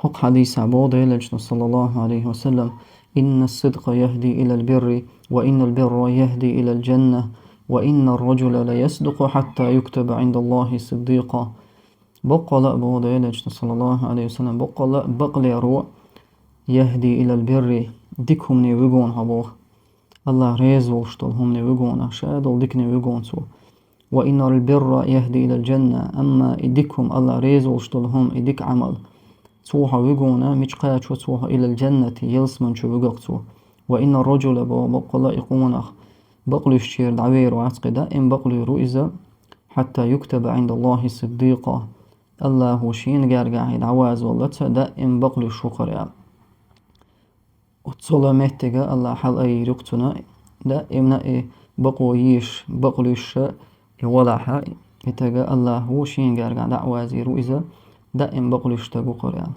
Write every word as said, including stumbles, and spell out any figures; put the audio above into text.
ХӀокху хьадисехь боху Делан Элчано, саллаллаху Ӏалайхи ва саллам: «إن الصدق يهدي إلى البر، وإن البر يهدي إلى الجنة، وإن الرجل ليصدق حتى يكتب عند الله صديقا». Боккъала а, боху Делан Элчано, саллаллаху Ӏалайхи ва саллам, боккъала а бакълеро يهدي إلى البر, дика хӀумане вуьгу хьо, боху. АллахӀ реза волуш долу хӀумане вуьгу хьо, ша долу дикане вуьгу хьо цо. «وإن البر يهدي إلى الجنة», амма и дика хӀума, АллахӀ реза волуш долу хӀума, и дика Ӏамал, цо хьо вуьгу хьо, мича кхачо цо хьо, «إلى الجنة», ялсамани чу вуьгу-кх цо. «وإن الرجل», боху, боккъала а и къонах, бакълуьйшучеран дӀавер вац-кх и, даим бакълуьйр ву иза, «حتى يكتب عند الله صديقا», АллахӀа шена гергахь и дӀавазваллалц даим бакълуьйш ву-кх хӀара аьлла. Оццула меттиг АллахӀа хьалаайийр ю-кх цунна, даимна и бакъо езаш, бакълуьйш и валахь, и стаг АллахӀа шена гергахь дӀа а вазвийр ву иза, даим бакълуьйш стаг ву-кх хӀара аьлла.